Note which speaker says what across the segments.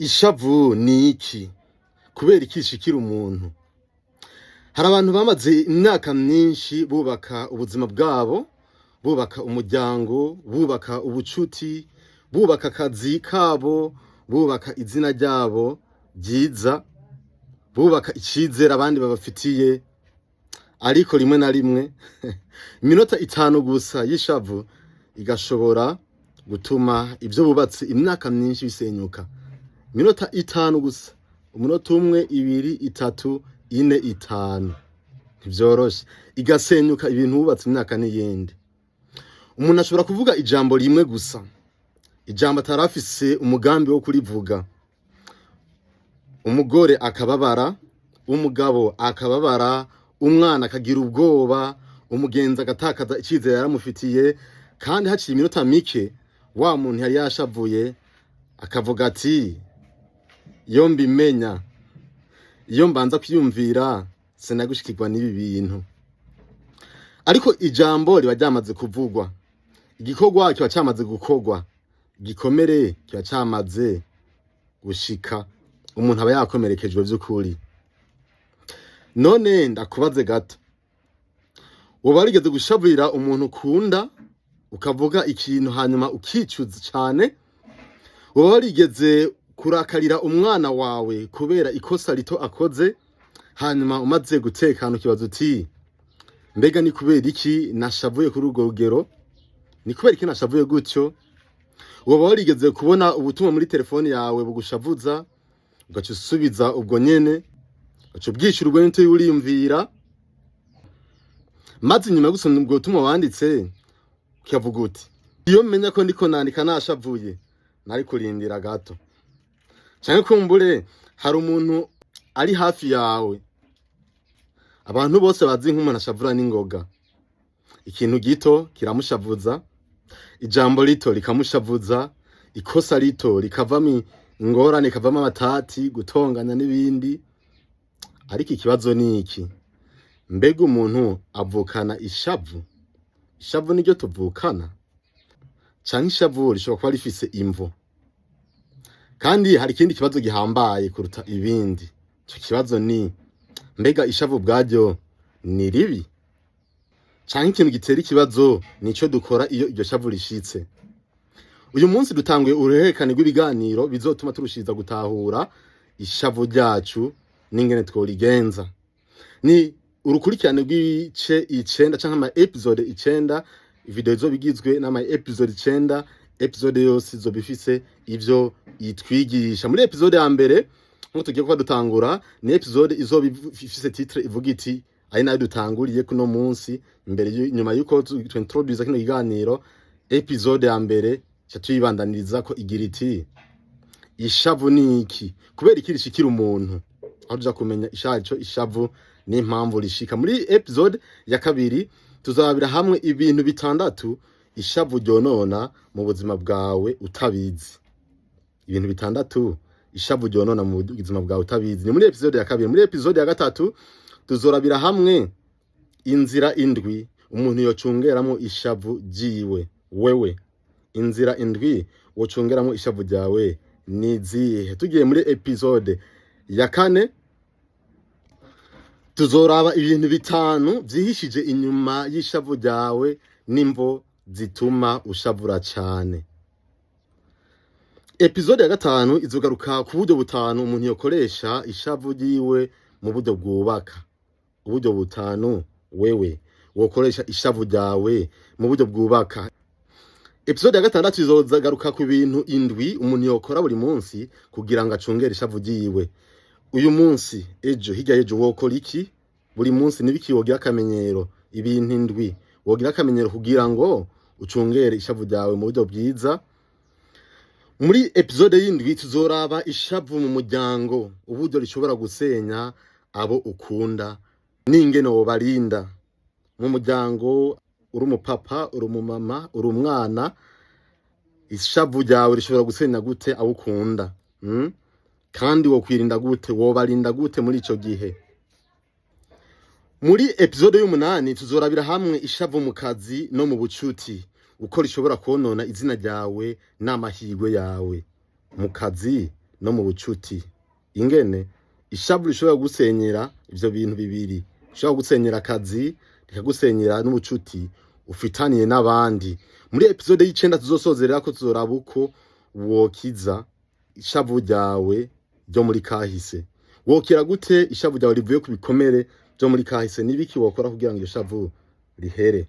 Speaker 1: Ishavu ni iki? Kubera iki rishikira umuntu? Hari abantu bamaze imyaka myinshi bubaka ubuzima bwabo, bubaka umuryango, bubaka ubucuti, bubaka akazi kabo, bubaka izina ryabo ryiza, bubaka icizere abandi babafitiye, ariko rimwe na rimwe iminota 5 gusa y'ishavu igashobora gutuma ivyo bubatse imyaka myinshi bisenyuka. Iminota 5 gusa, umunota 1, 2, 3, 4, 5, ntivyoroshe, igasenyuka ibintu wubatse imyaka n'iyindi. Umuntu ashobora kuvuga ijambo rimwe gusa, ijambo atarafise umugambi wo kurivuga, umugore akababara, umugabo akababara, umwana akagira ubwoba, umugenzi agatakaza icizere yaramufitiye, kandi haciye iminota mike wa muntu yari yashavuye akavuga ati: "Iyo mbimenya, iyo mbanza kwiyumvira, sinagushikirwa n'ibi bintu." Ariko ijambo riba ryamaze kuvugwa, igikorwa kiba camaze gukorwa, igikomere kiba camaze gushika, umuntu aba yakomerekejwe vy'ukuri. None ndakubaze gato, woba warigeze gushavurira umuntu ukunda, ukavuga ikintu hanyuma ukicuza cane? Woba warigeze kurakarira umwana wawe kubera ikosa rito akoze, hanyuma umaze gutekana ukibaza uti: "Mbega ni kubera iki nashavuye kuri urwo rugero? Ni kubera iki nashavuye gutyo?" Woba warigeze kubona ubutumwa muri telefoni yawe bugushavuza, ugaca usubiza ubwo nyene, ugaca ubwishura ubwo nyene uriyumvira, maze inyuma yo gusoma ubwo butumwa wanditse ukavuga uti: "Iyo menya ko ndiko nandika nashavuye, nari kurindira gato"? Canke kumbure hari umuntu ari hafi yawe abantu bose bazi nk'umuntu ashavura n'ingoga. Ikintu gito kiramushavuza, ijambo rito rikamushavuza, ikosa rito rikavamo ingorane, rikavamo amatati, gutonganya n'ibindi. Ariko ikibazo ni iki: mbega umuntu avukana ishavu? Ishavu niryo tuvukana, canke ishavu rishobora kuba rifise imvo? Kandi hari ikindi kibazo gihambaye kuruta ibindi. Ico kibazo ni: mbega ishavu ubwaryo ni ribi, canke ikintu gitera ikibazo nico dukora iyo iryo shavu rishitse? Uyu munsi dutanguye uruhererekane rw'ibiganiro bizotuma turushiriza gutahura ishavu ryacu n'ingene tworigenza. Ni urukurikirane rw'ibice 9 canke ama episode 9. Video izoba igizwe n'ama episode 9. Episode yose izoba ifise ivyo itwigisha. Muri episode ya mbere, nkuko tugiye kuba dutangura, ni episode izoba ifise titre ivuga iti, ari nayo dutanguriye kuno munsi, imbere nyuma yuko twintroduce kino kiganiro, episode ya mbere ca tuyibandaniriza ko igira iti: "Ishavu ni iki? Kubera iki rishikira umuntu?" Aho tuja kumenya ishaco ishavu n'impamvu rishika. Muri episode ya kabiri tuzabira hamwe ibintu bitandatu ishavu ryonona mu buzima bwawe utabizi. Ibintu bitandatu ishavu ryonona mu buzima bwawe utabizi, ni muri episode ya kabiri. Muri episode ya gatatu tuzorabira hamwe inzira indwi umuntu yocungeramo ishavu ryiwe. Wewe, inzira indwi wocungeramo ishavu ryawe ni izihe? Tugiye muri episode ya kane, tuzoraba ibintu bitanu vyihishije inyuma y'ishavu ryawe n'imvo zituma ushavura cane. Episode ya gatanu izogaruka ku buryo butanu umuntu yokoresha ishavu ryiwe mu buryo bwubaka. Uburyo butanu wewe wokoresha ishavu ryawe mu buryo bwubaka. Episode ya gatandatu izozagaruka ku bintu indwi umuntu yokora buri munsi kugira ngo acungere ishavu ryiwe. Uyu munsi, ejo, hirya y'ejo, wokora iki buri munsi? Nibiki wogira akamenyero? Ibintu indwi wogira akamenyero kugira ngo ucungere ishavu ryawe mu buryo bwiza. Muri episode y'indwi tuzoraba ishavu mu muryango, uburyo rishobora gusenya abo ukunda n'ingene wobarinda. Mu muryango, uri umupapa, uri umumama, uri umwana, ishavu ryawe rishobora gusenya gute abo ukunda? Kandi wokwirinda gute, wobarinda gute muri ico gihe? Muri episode y'umunani tuzorabira hamwe ishavu mu kazi no mu bucuti, uko rishobora konona izina ryawe n'amahirwe yawe mu kazi. no mu bucuti. Ingene ishavu rishobora gusenyera ivyo bintu bibiri, rishobora gusenyera akazi, rikagusenyera n'ubucuti ufitaniye n'abandi. Muri épisode y'icenda tuzosozerera ko tuzoraba uko wokiza ishavu ryawe ryo muri kahise. Wokira gute ishavu ryawe rivuye ku bikomere vyo muri kahise? N'ibiki wokora kugira ngo iryo shavu rihere?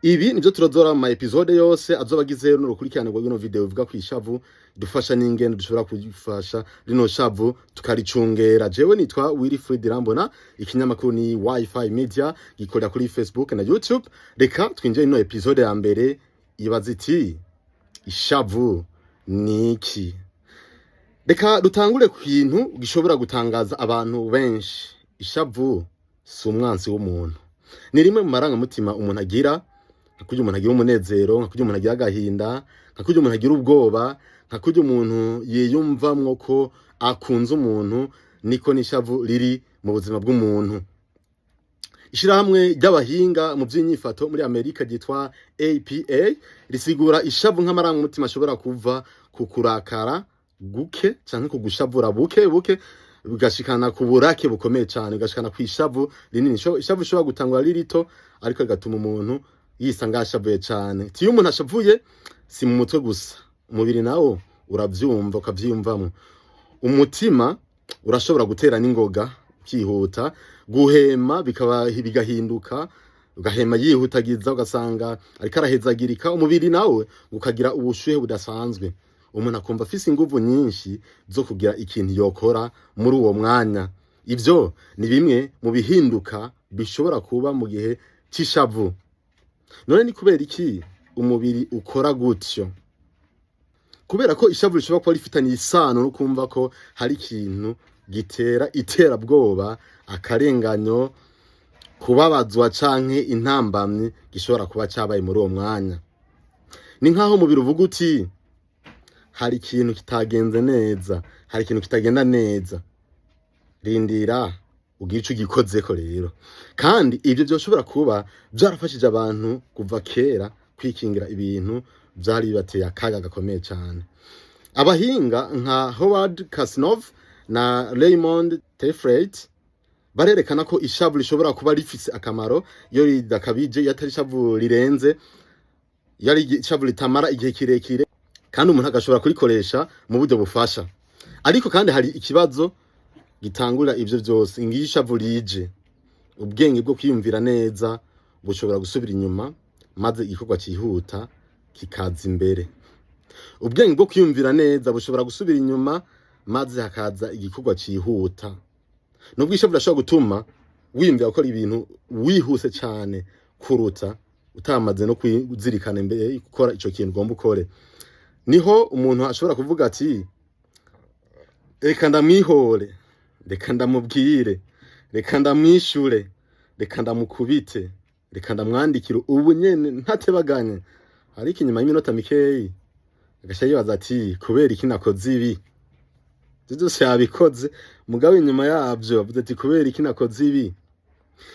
Speaker 1: Ibi nivyo turazora mu ma épisode yose azoba agize n'urukurikirane rwa rino vidéo ivuga ku ishavu, dufasha n'ingene dushobora kufasha rino shavu tukaricungera. Jewe nitwa Wilfried Rambona, ikinyamakuru ni Wifi Media, gikorera kuri Facebook na YouTube. Reka twinjire ino épisode ya mbere ibaza iti: "Ishavu ni iki?" Reka dutangure ku kintu gishobora gutangaza abantu benshi. Ishavu si umwansi w'umuntu, ni rimwe mu marangamutima umuntu agira, nka kurya umuntu agira umunezero, nka kurya umuntu agira agahinda, nka kurya umuntu agira ubwoba, nka kurya umuntu yiyumvamwo ko akunze umuntu, niko n'ishavu riri mu buzima bw'umuntu. Ishirahamwe ry'abahinga mu vy'inyifato muri Amerika ryitwa APA risigura ishavu nk'amarangamutima ashobora kuva ku kurakara guke canke ku gushavura buke buke, bigashikana ku burake bukomeye cane, bigashikana ku ishavu rinini. Ishavu rishobora gutangura ari rito, ariko rigatuma umuntu yisanga yashavuye cane. Iyo umuntu ashavuye, si mu mutwe gusa, umubiri nawo uravyumva, ukavyiyumvamwo. Umutima urashobora gutera n'ingoga ukihuta, guhema bikaba bigahinduka, ugahema yihutagiza, ugasanga ariko arahezagirika. Umubiri nawe ukagira ubushuhe budasanzwe, umuntu akumva afise inguvu nyinshi zo kugira ikintu yokora muri uwo mwanya. Ivyo ni bimwe mu bihinduka bishobora kuba mu gihe c'ishavu. None ni kubera iki umubiri ukora gutyo? Kubera ko ishavu rishobora kuba rifitanye isano no kumva ko hari ikintu gitera iterabwoba, akarenganyo, kubabazwa canke intambamyi gishobora kuba cabaye muri uwo mwanya. Ni nk'aho umubiri uvuga uti: "Hari ikintu kitagenze neza, hari ikintu kitagenda neza, rindira ugire ico ugikozeko." Rero kandi ivyo vyoshobora kuba vyarafashije abantu kuva kera kwikingira ibintu vyari bibateye akaga gakomeye cane. Abahinga nka Howard Kasnov na Raymond Tefrate barerekana ko ishavu rishobora kuba rifise akamaro iyo ridakabije, iyo atari ishavu rirenze, iyo ari ishavu ritamara igihe kirekire, kandi umuntu agashobora kurikoresha mu buryo bufasha. Ariko kandi hari ikibazo gitangura ivyo vyose. Ngiyo ishavu rije, ubwenge bwo kwiyumvira neza bushobora gusubira inyuma, maze igikorwa cihuta kikaza imbere. Ubwenge bwo kwiyumvira neza bushobora gusubira inyuma, maze hakaza igikorwa cihuta. Nubwo ishavu rirashobora gutuma wiyumvira gukora ibintu wihuse cane kuruta utamaze no kuzirikana imbere yo gukora ico kintu ugomba ukore, niho umuntu ashobora kuvuga ati: "Reka ndamwihore, reka ndamubwire, reka ndamwishure, reka ndamukubite, reka ndamwandikire ubu nyene ntatebaganye." Ariko inyuma y'iminota mikeyi agaca yibaza ati: "Kubera iki nakoze ibi?" Ivyo vyose yabikoze, mugabo inyuma yavyo avuze ati: "Kubera iki nakoze ibi?"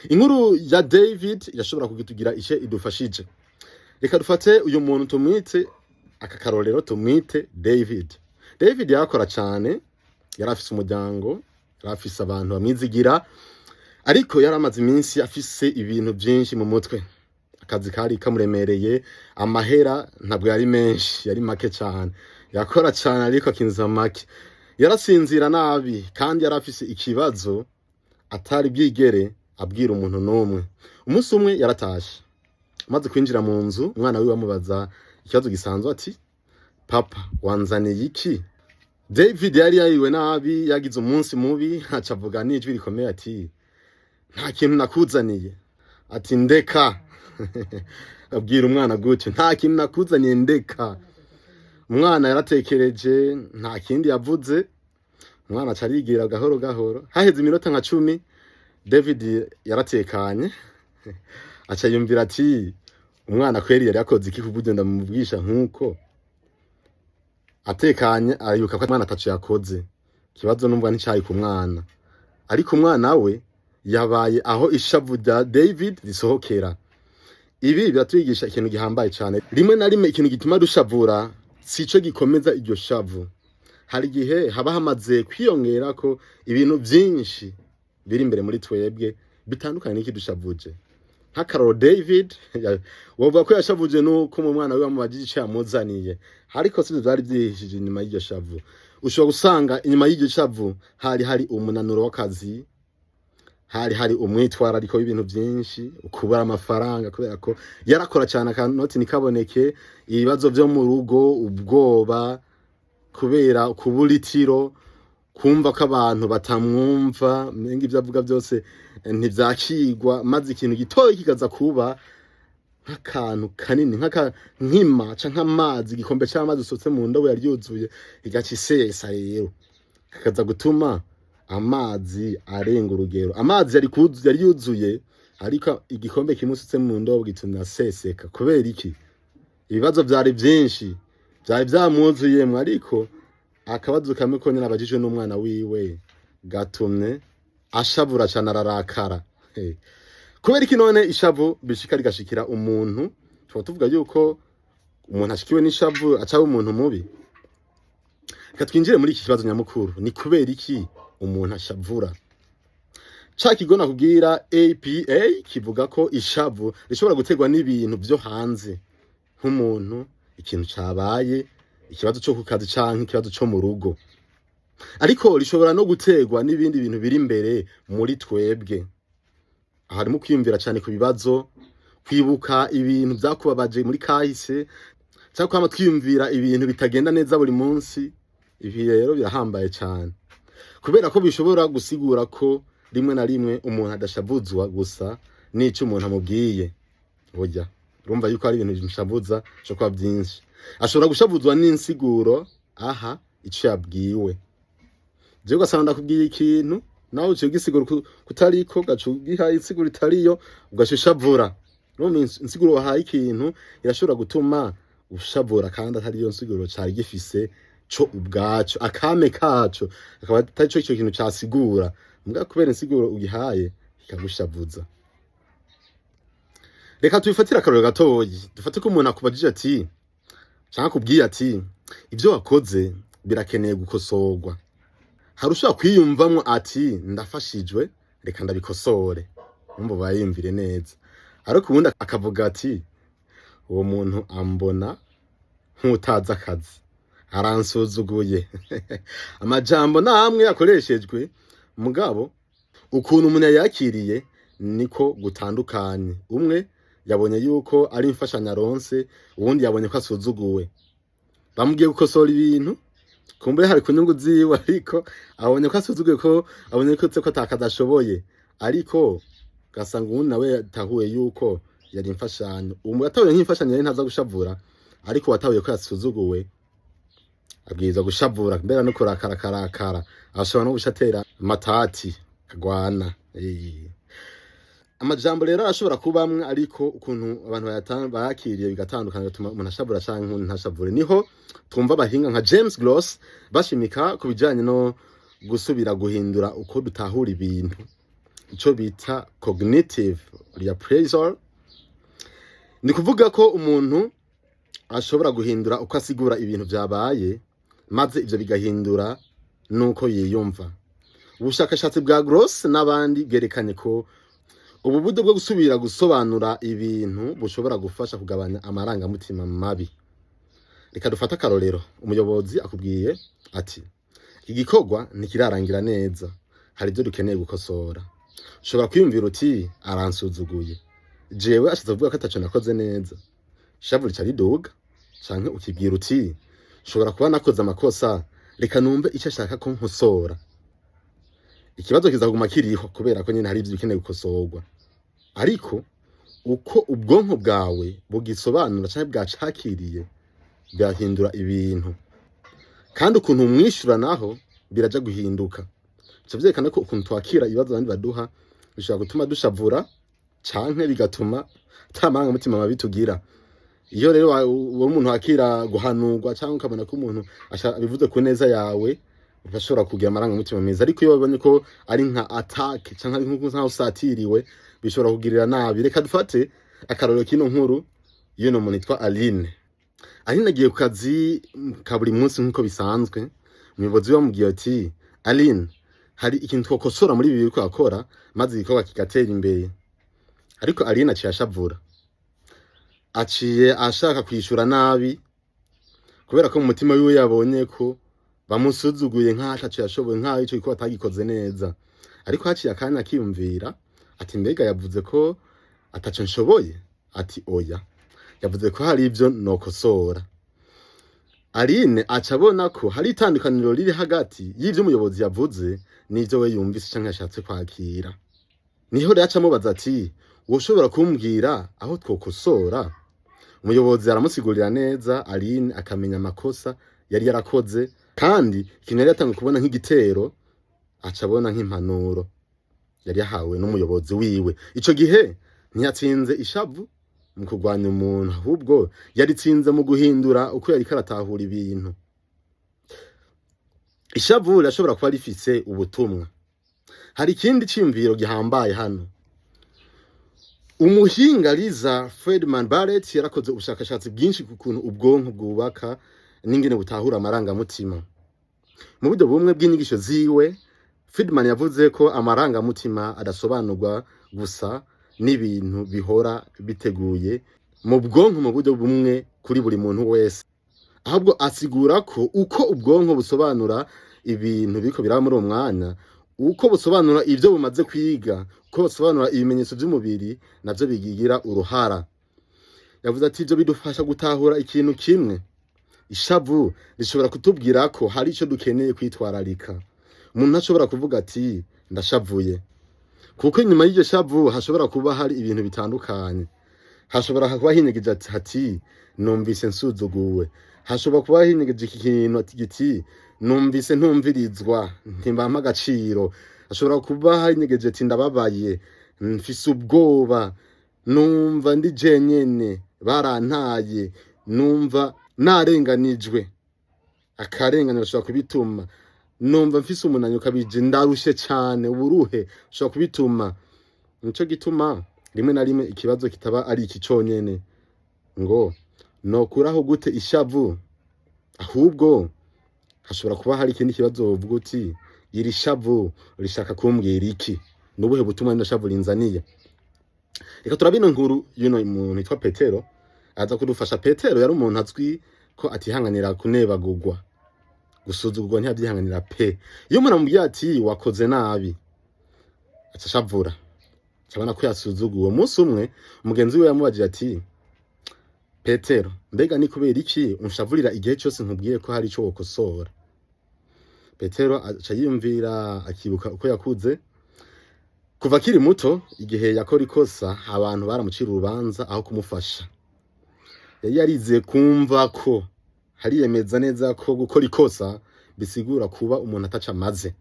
Speaker 1: Inkuru ya David irashobora kutugira ice idufashije. Reka dufate uyu muntu, tumwite aka karorero, tumwite David. David yarakora cane, yari afise umuryango, yari afise abantu bamwizigira, ariko yari amaze iminsi afise ibintu vyinshi mu mutwe. Akazi kari kamuremereye, amahera ntabwo yari menshi, yari make cane. Yakora cane ariko akinjiza make. Yarasinzira nabi, kandi yari afise ikibazo atari bwigere abwira umuntu n'umwe. Umunsi umwe yaratashe, amaze kwinjira mu nzu, umwana wiwe amubaza ikibazo gisanzwe ati: "Papa, wanzaniye iki?" David yari yariwe nabi, yagize umunsi mubi, aca avuga n'ijwi rikomeye ati: "Nta kintu nakuzaniye." Ati: "Ndeka." Abwira umwana gutyo: "Nta kintu nakuzaniye, ndeka." Umwana yaratekereje, nta kindi yavuze. Umwana aca arigira gahoro gahoro. Haheze iminota nka 10, David yaratekanye, aca yumvira ati: "Umwana kweri yari yakoze iki kuburyo ndamubwisha nkuko?" Atekanye aribuka ko umwana ataco yakoze. Ikibazo numva nticari ku mwana, ariko umwana we yabaye aho ishavu rya David risohokera. Ibi biratwigisha ikintu gihambaye cane. Rimwe na rimwe ikintu gituma dushavura sico gikomeza iryo shavu. Hari igihe haba hamaze kwiyongera ko ibintu vyinshi biri imbere muri twebwe bitandukanye n'ikidushavuje. Nk'akaroro, David wovuga ko yashavuje nuko mu mwana wiwe amubajije ico yamuzaniye, ariko sivyo vyari vyihishije inyuma y'iryo shavu. Ushobora gusanga inyuma y'iryo shavu hari hari umunanuro w'akazi, hari hari umwitwarariko w'ibintu vyinshi, ukubura amafaranga kubera ko yarakora cyane akanoti ntikaboneke, ibibazo vyo mu rugo, ubwoba kubera kubura itiro, kumva ko abantu batamwumva, menga ivyo avuga byose ntivyakigwa, maze ikintu gitoya kikaza kuba nk'akantu kanini, nk'aka nkima canke amazi, igikombe c'amazi usutse mu ndobo yari yuzuye igaca isesa. Rero kakaza gutuma amazi arenga urugero. Amazi yari yuzuye, ariko igikombe kimwe usutse mu ndobo gitumye aseseka. Kubera iki? Ibibazo vyari vyinshi, vyari vyamwuzuyemwo, ariko akabazo kamwe konyene abajijwe n'umwana wiwe gatumye ashavura cane, ararakara. Hey. Kubera iki none ishavu bishika rigashikira umuntu? Tuba tuvuga yuko umuntu ashikiwe n'ishavu acaba umuntu mubi? Reka twinjire muri iki kibazo nyamukuru: ni kubera iki umuntu ashavura? Ca kigo nakubwira APA kivuga ko ishavu rishobora guterwa n'ibintu vyo hanze, nk'umuntu, ikintu cabaye, ikibazo co ku kazi canke ikibazo co mu rugo, ariko rishobora no guterwa n'ibindi bintu biri imbere muri twebwe. Harimo kwiyumvira cyane ku bibazo, kwibuka ibintu vyakubabaje muri kahise, cyangwa kwama twiyumvira ibintu bitagenda neza buri munsi. Ibi rero birahambaye cyane kubera ko bishobora gusigura ko rimwe na rimwe umuntu adashavuzwa gusa n'ico umuntu amubwiye. Burya urumva yuko hari ibintu bimushavuza bishobora kuba byinshi. Ashobora gushavuzwa n'insiguro aha ico yabwiwe. Jewe ugasanga ndakubwiye ikintu, nawe uciye ugisigura kutariko, ugaca ugiha insiguro itariyo, ugaca ushavura. Urumva insiguro wahaye ikintu irashobora gutuma ushavura, kandi atariyo nsiguro cari gifise co ubwaco, akame kaco akaba atari co ico kintu casigura, muga kubera insiguro ugihaye kikagushavuza. Reka tubifatire akarorero gatoyi. Dufate ko umuntu akubajije ati canke akubwiye ati: "Ivyo wakoze birakeneye gukosorwa." Hari ushobora kwiyumvamwo ati: "Ndafashijwe, reka ndabikosore." Umva, bayiyumvire neza. Ariko ubundi akavuga ati: "Uwo muntu ambona nk'utazi akazi, aransuzuguye." Amajambo namwe yakoreshejwe, mugabo ukuntu umuntu yayakiriye niko gutandukanye. Umwe yabonye yuko ari imfashanyo aronse, uwundi yabonye ko asuzuguwe. Bamubwiye gukosora ibintu kumbe hari ku nyungu ziwe, ariko abonye ko asuzuguye, ko abonye ko atakazi ashoboye. Ariko ugasanga uwundi nawe yatahuye yuko yari imfashanyo. Ubu yatahuye nk'imfashanyo yari ntaza gushavura, ariko watahuye ko yasuzuguwe abwirizwa gushavura, mbera no kurakara karakara, ashobora no gushatera amatati akagwana. Amajambo rero arashobora kuba amwe, ariko ukuntu abantu bayakiriye bigatandukana, bigatuma umuntu ashavura canke uwundi ntashavure. Niho twumva abahinga nka James Gross bashimika ku bijanye no gusubira guhindura uko dutahura ibintu, ico bita cognitive reappraisal. Ni kuvuga ko umuntu ashobora guhindura uko asigura ibintu vyabaye, maze ivyo bigahindura nuko yiyumva. Ubushakashatsi bwa Gross n'abandi bwerekanye ko ubu buryo bwo gusubira gusobanura ibintu bushobora gufasha kugabanya amarangamutima mabi. Reka dufate akarorero: umuyobozi akubwiye ati: "Igikorwa ntikirarangira neza, hari ibyo dukeneye gukosora." Ushobora kwiyumvira uti: "Aransuzuguye, jewe ashatse kuvuga ko ataco nakoze neza." Ishavu rica riduga. Canke ukibwira uti: "Nshobora kuba nakoze amakosa, reka numve icyo ashaka ko nkosora." Ikibazo kiza kuguma kiriho kubera ko nyine hari ivyo bikeneye gukosorwa, ariko uko ubwonko bwawe bugisobanura canke bwacakiriye birahindura ibintu, kandi ukuntu umwishura naho biraja guhinduka. Bica vyerekana ko ukuntu twakira ibibazo abandi baduha bishobora gutuma dushavura canke bigatuma ata marangamutima mabi tugira. Iyo rero uwo umuntu wakira guhanurwa cyangwa ukabona ko umuntu abivuze ku neza yawe, urashobora kugira amarangamutima meza. Ariko iyo wabonye ko ari nka attack canke ari nkaho usatiriwe, bishobora kugirira nabi. Reka dufate akarorero kino nkuru y'uno muntu yitwa Aline. Aline agiye ku kazi ka buri munsi nk'uko bisanzwe. Umuyobozi we amubwiye ati: "Aline, hari ikintu twokosora muri ibi biriko urakora, maze igikorwa kigatera imbere." Ariko Aline aciye ashavura, aciye ashaka kwishura nabi, kubera ko mu mutima wiwe yabonye ko bamusuzuguye, nk'aho ataco yashoboye, nk'aho ico gikorwa atagikoze neza. Ariko haciye akanya akiyumvira ati: "Mbega yavuze ko ataco nshoboye?" Ati: "Oya, yavuze ko hari ivyo nokosora." Aline aca abona ko hari itandukaniro riri hagati y'ivyo umuyobozi yavuze n'ivyo we yumvise canke yashatse kwakira. Niho rero aca amubaza ati: "Woshobora kumbwira aho twokosora?" Umuyobozi aramusigurira neza. Aline akamenya amakosa yari yarakoze, kandi ikintu yari yatanguye kubona nk'igitero aca abona nk'impanuro yari yahawe n'umuyobozi wiwe. Ico gihe ntiyatsinze ishavu mu kurwanya umuntu, ahubwo yaritsinze mu guhindura uko yariko aratahura ibintu. Ishavu rirashobora kuba rifise ubutumwa. Hari ikindi ciyumviro gihambaye hano. Umuhinga Lisa Feldman Barrett yarakoze ubushakashatsi bwinshi ku kuntu ubwonko bwubaka n'ingene butahura amarangamutima. Mu buryo bumwe bw'inyigisho ziwe, Feldman yavuze ko amarangamutima adasobanurwa gusa n'ibintu bihora biteguye mu bwonko mu buryo bumwe kuri buri muntu wese, ahubwo asigura ko uko ubwonko busobanura ibintu biriko biraba muri uwo mwanya, uko busobanura ivyo bumaze kwiga, uko busobanura ibimenyetso vy'umubiri, navyo bigira uruhara. Yavuze ati: "Ivyo bidufasha gutahura ikintu kimwe: ishavu rishobora kutubwira ko hari ico dukeneye kwitwararika." Umuntu ntashobora kuvuga ati: "Ndashavuye," kuko inyuma y'iryo shavu hashobora kuba hari ibintu bitandukanye. Hashobora kuba hinyegeje ati: "Numvise nsuzuguwe." Hashobora kuba hinyegeje iki kintu ati giti: "Numvise ntumvirizwa, ntibampa agaciro." Hashobora kuba hinyegeje ati: "Ndababaye, mfise ubwoba, numva ndi jenyene, barantaye, numva narenganijwe." Akarengane gashobora kubituma. "Numva mfise umunaniro ukabije, ndarushe cane." Uburuhe ushobora kubituma. Nico gituma rimwe na rimwe ikibazo kitaba ari iki conyene ngo: "Nokuraho gute ishavu?" Ahubwo hashobora kuba hari ikindi kibazo wovuga uti: "Iri shavu rishaka kumbwira iki? Nubuhe butumwa rino shavu rinzaniye?" Reka turabe ino nkuru y'uno muntu yitwa Petero aza kudufasha. Petero yari umuntu azwi ko atihanganira kunebagurwa, gusuzugurwa ntiyavyihanganira pe. Iyo umuntu amubwiye ati: "Wakoze nabi," aca ashavura, acabona ko yasuzuguwe. Umunsi umwe umugenzi we yamubajije ati: "Petero, mbega ni kubera iki unshavurira igihe cyose nkubwiye ko hari ico wokosora?" Petero aca yiyumvira, akibuka uko yakuze kuva akiri muto. Igihe yakora ikosa, abantu baramucira urubanza aho kumufasha. Yari yarize kumva ko hariyemeza neza ko gukora ikosa bisigura kuba umuntu ataca amaze.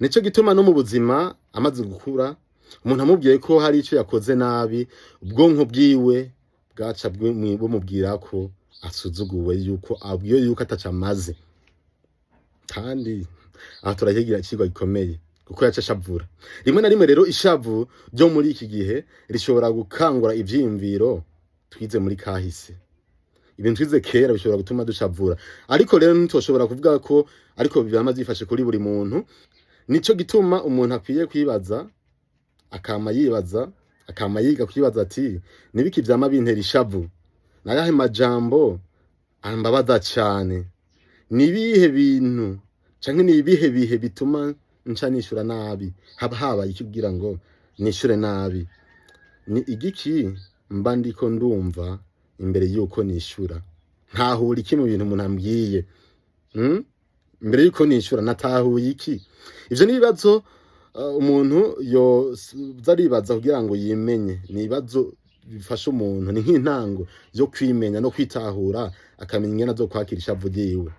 Speaker 1: Nico gituma no mu buzima amaze gukura, umuntu amubwiye ko hari ico yakoze nabi, ubwonko bwiwe bwaca bumubwira ko asuzuguwe, yuko abwiwe yuko ataca amaze. Kandi aha turahigira icigwa gikomeye, kuko yaca ashavura rimwe na rimwe. Rero ishavu ryo muri iki gihe rishobora gukangura ivyiyumviro twize muri kahise. Ibintu twize kera bishobora gutuma dushavura. Ariko rero ntitoshobora kuvuga ko ariko byama vyifashe kuri buri muntu. Nico gituma umuntu akwiye kwibaza, akama yibaza, akama yiga kwibaza ati: "Nibiki vyama bintera ishavu? Nayahe majambo ambabaza cane? Nibihe bintu canke nibihe bihe bituma nca nishura nabi? Haba habaye iki kugira ngo nishure nabi? Ni igiki mba ndiko ndumva imbere yuko nishura? Ntahura iki mu bintu umuntu ambwiye? Imbere yuko nishura natahuye iki?" Ivyo ni ibibazo umuntu yoza aribaza kugira ngo yimenye. Ni ibibazo bifasha umuntu, ni nk'intango yo kwimenya no kwitahura, akamenya ingene azokwakira ishavu ryiwe.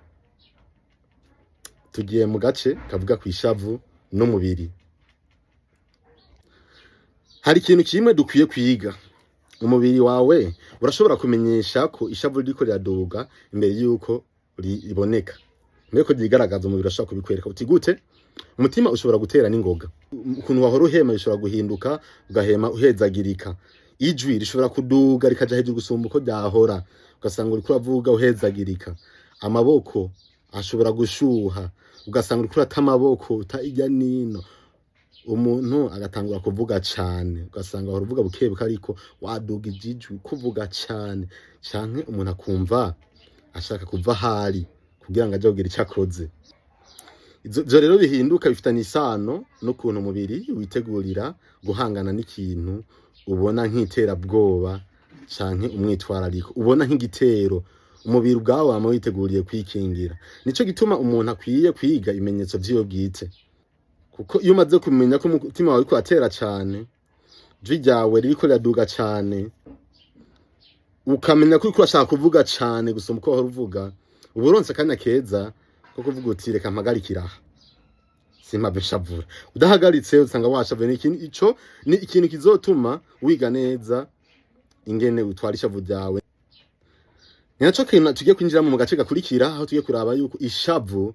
Speaker 1: Tugiye mu gace kavuga ku ishavu n'umubiri. Hari ikintu kimwe dukwiye kwiga: umubiri wawe urashobora kumenyesha ko ishavu ririko riraduga imbere yuko riboneka, mbere yuko ryigaragaza. Umubiri urashobora kubikwereka. Uti: "Gute?" Umutima ushobora gutera n'ingoga, ukuntu wahora uhema bishobora guhinduka, ugahema uhezagirika. Ijwi rishobora kuduga rikaja hejuru gusumba uko ryahora, ugasanga uriko uravuga uhezagirika. Amaboko Ashobora gushuha, ugasanga uriko urata amaboko, uta irya nino. Umuntu agatangura kuvuga cane, ugasanga wahora uvuga bukebuke ariko waduga ijwi kuvuga cane, canke umuntu akumva ashaka kuva ahari kugira ngo aje kugira ico akoze. Ivyo rero bihinduka bifitanye isano n'ukuntu umubiri witegurira guhangana n'ikintu ubona nk'iterabwoba canke umwitwarariko, ubona nk'igitero. Umubiri ubwawo wama witeguriye kwikingira. Nico gituma umuntu akwiye kwiga ibimenyetso vyiwe bwite, kuko iyo umaze kumenya ko umutima wawe uriko uratera cane, ijwi ryawe ririko riraduga cane, ukamenya ko uriko urashaka kuvuga cane gusumba uko wahora uvuga, uba uronse akanya keza ko kuvuga uti: "Reka mpagarikire aha, simpave nshavura." Udahagaritse usanga washavuye. Ni ikintu, ico ni ikintu kizotuma wiga neza ingene utwara ishavu ryawe. Ni naco kintu tugiye kwinjiramo mu gace gakurikira, aho tugiye kuraba yuko ishavu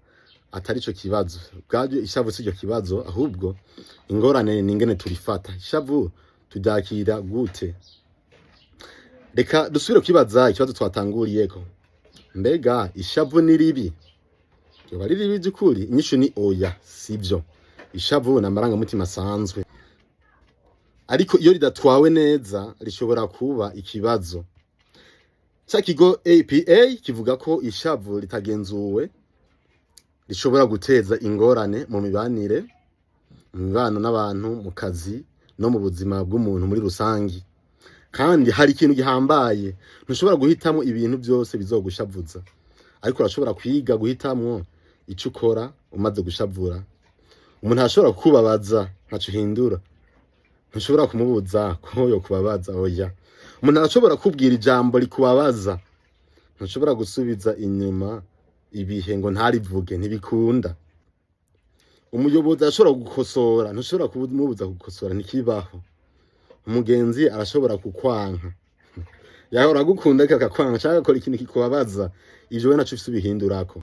Speaker 1: atari co kibazo ubwaryo. Ishavu si ryo kibazo, ahubwo ingorane ni ingene turifata. Ishavu turyakira gute? Reka dusubire kwibaza ikibazo twatanguriyeko: mbega ishavu ni ribi? Ryoba ari ribi by'ukuri? Inyishu ni oya, sivyo. Ishavu ni amarangamutima asanzwe, ariko iyo ridatwawe neza rishobora kuba ikibazo. Ca kigo APA kivuga ko ishavu ritagenzuwe rishobora guteza ingorane mu mibanire, mu mibano n'abantu, mu kazi no mu buzima bw'umuntu muri rusangi. Kandi hari ikintu gihambaye: ntushobora guhitamwo ibintu byose bizogushavuza, ariko urashobora kwiga guhitamwo ico ukora umaze gushavura. Umuntu arashobora kukubabaza, ntaco uhindura. Ntushobora kumubuza ko yokubabaza, oya. Umuntu arashobora kubwira ijambo rikubabaza, ntushobora gusubiza inyuma ibihe ngo ntarivuge, ntibikunda. Umuyobozi arashobora gukosora, ntushobora kumubuza gukosora, ntikibaho. Umugenzi arashobora kukwanka, yahora agukunda ariko akakwanka, canke agakora ikintu kikubabaza. Ivyo we naco ufise ubihindurako.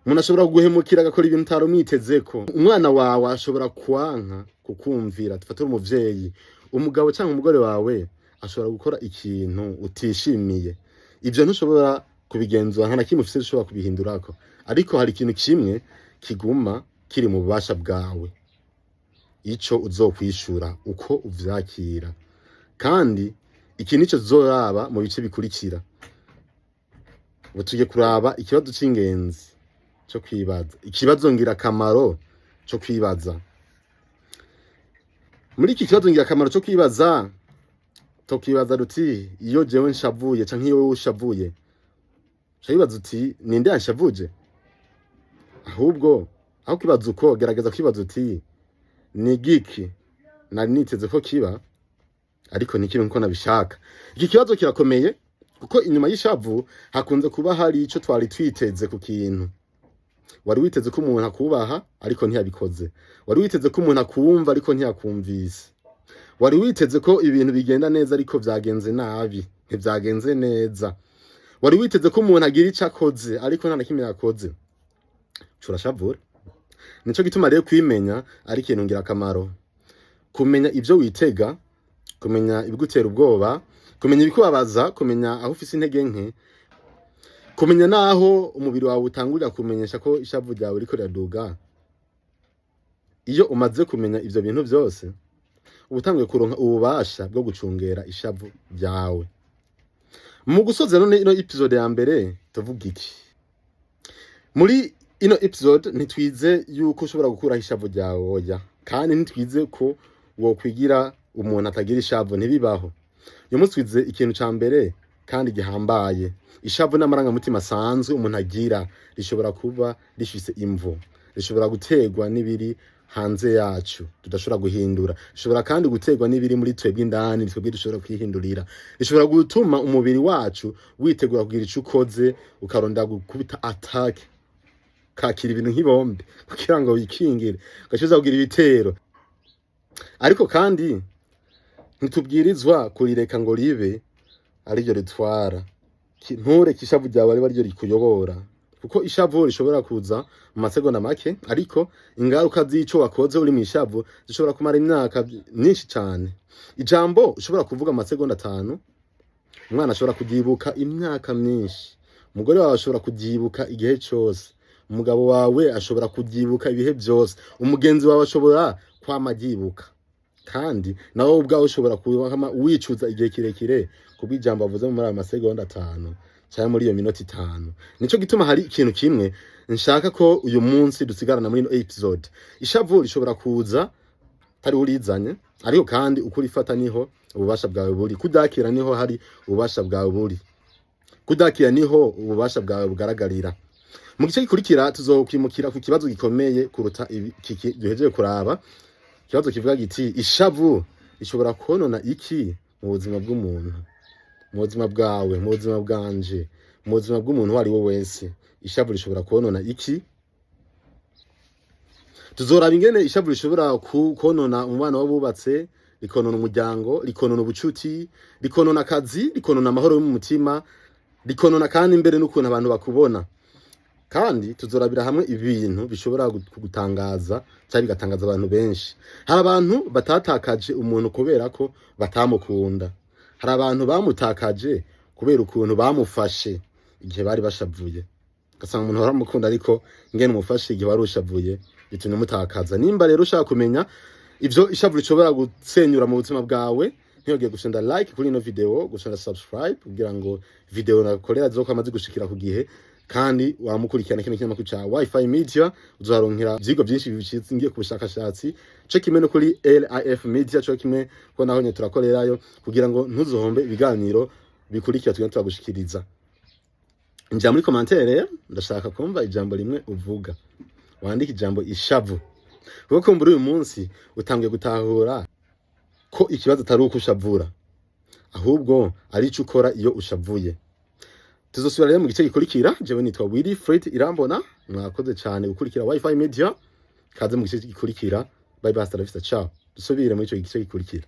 Speaker 1: Umuntu ashobora kuguhemukira, agakora ibintu utari umwitezeko. Umwana wawe ashobora kwanka kukumvira, dufate umuvyeyi. Umugabo canke umugore wawe ashobora gukora ikintu utishimiye. Ivyo ntushobora kubigenzura, nta na kimwe ufise ushobora kubihindurako. Ariko hari ikintu kimwe kiguma kiri mu bubasha bwawe: ico uzokwishura, uko uvyakira. Kandi iki nico tuzoraba mu bice bikurikira. Ubu tugiye kuraba ikibazo c'ingenzi co kwibaza, ikibazo ngirakamaro co kwibaza. Muri iki kibazo ngirakamaro co kwibaza, tukibaza duti: iyo jewe nshavuye canke iyo wewe ushavuye, uca wibaza uti: "Ninde yanshavuje?" Ahubwo aho kwibaza uko, gerageza kwibaza uti: "Ni giki nari niteze ko kiba ariko ntikibe nkuko nabishaka?" Iki kibazo kirakomeye, kuko inyuma y'ishavu hakunze kuba hari ico twari twiteze ku kintu. Wari witeze ko umuntu akubaha, ariko ntiyabikoze. Wari witeze ko umuntu akumva, ariko ntiyakumvise. Wari witeze ko ibintu bigenda neza, ariko vyagenze nabi, ntivyagenze neza. Wari witeze ko umuntu agira ico akoze, ariko nta na kimwe yakoze. Curashavura. Nico gituma rero kwimenya ari ikintu ngirakamaro: kumenya ivyo witega, kumenya ibigutera ubwoba, kumenya ibikubabaza, kumenya aho ufise intege nke, kumenya naho umubiri wawe utangurira kumenyesha ko ishavu ryawe riko riraduga. Iyo umaze kumenya ivyo bintu vyose, uba utanguye kuronka ububasha bwo gucungera ishavu ryawe. Mu gusoza none ino episode ya mbere, tuvuga iki? Muri ino episode ntitwize yuko ushobora gukuraho ishavu ryawe, oya. Kandi ntitwize ko wokwigira umuntu atagira ishavu, ntibibaho. Uyu munsi twize ikintu ca mbere kandi gihambaye: ishavu n'amarangamutima asanzwe umuntu agira. Rishobora kuba rifise imvo, rishobora guterwa n'ibiri hanze yacu tudashobora guhindura, rishobora kandi guterwa n'ibiri muri twebwe indani, twebwe dushobora kwihindurira. Rishobora gutuma umubiri wacu witegura kugira ico ukoze, ukaronda gukubita attack, kakira ibintu nk'ibombe kugira ngo wikingire, ugaca kugira ibitero. Ariko kandi ntitubwirizwa kurireka ngo ribe ariryo ritwara. Ntureke ishavu ryawe ribe ariryo rikuyobora, kuko ishavu rishobora kuza mu masegonda make, ariko ingaruka z'ico wakoze uri mu ishavu zishobora kumara imyaka myinshi cane. Ijambo ushobora kuvuga mu masegonda 5, umwana ashobora kuryibuka imyaka myinshi. Umugore wawe ashobora kuryibuka igihe cose, umugabo wawe ashobora kuryibuka ibihe byose, umugenzi wawe ashobora kwama aryibuka, kandi nawe ubwawe ushobora kuba wicuza igihe kirekire kubw'ijambo avuze muri ayo masegonda 5 cyangwa muri iyo minota 5. Nico gituma hari ikintu kimwe nshaka ko uyu munsi dusigarana muri ino episode. Ishavu rishobora kuza atari urizanye, ariko kandi uko urifata niho ububasha bwawe buri. Kudakira niho hari ububasha bwawe buri, kudakira niho ububasha bwawe bugaragarira. Mu gice gikurikira tuzokwimukira ku kibazo gikomeye kuruta iki duhejeje kuraba, ikibazo kivuga giti: ishavu rishobora konona iki mu buzima bw'umuntu, mu buzima bwawe, mu buzima bwanje, mu buzima bw'umuntu uwo ari we wese? Ishavu rishobora konona iki? Tuzoraba ingene ishavu rishobora konona umubano w'abubatse, rikonona umuryango, rikonona ubucuti, rikonona akazi, rikonona amahoro yo mu mutima, rikonona kandi imbere n'ukuntu abantu bakubona. Kandi tuzorabira hamwe ibintu bishobora kugutangaza cyangwa bigatangaza abantu benshi. Hari abantu batatakaje umuntu kubera ko batamukunda, hari abantu bamutakaje kubera ukuntu bamufashe igihe bari bashavuye. Ugasanga umuntu waramukunda, ariko ingene umufashe igihe wari ushavuye bitumye umutakaza. Nimba rero ushaka kumenya ivyo ishavu rishobora gusenyura mu buzima bwawe, ntiwibagire gusenda like kuri ino video, gusenda subscribe, kugira ngo video nakorera zizokwama zigushikira ku gihe. Kandi wamukurikirana kino kinyamakuru ca WiFi Media, uzoharonkera ivyigwa vyinshi bishingiye ku bushakashatsi, co kimwe no kuri LIF Media, co kimwe ko naho nyene turakorerayo, kugira ngo ntuzohombe ibiganiro bikurikira tugenda turagushikiriza. Nja muri commentaire rero, ndashaka kumva ijambo rimwe uvuga, wandike ijambo "ishavu", kuko kumbura uyu munsi utangiye gutahura ko ikibazo atari uko ushavura, ahubwo ari ico ukora iyo ushavuye. Tuzosubira rero mu gice gikurikira. Jewe nitwa Willy Fred Irambona. Mwakoze cyane gukurikira WiFi Media. Kaze mu gice gikurikira. Bye bye, hasta la vista, ciao. Dusubire muri ico gice gikurikira.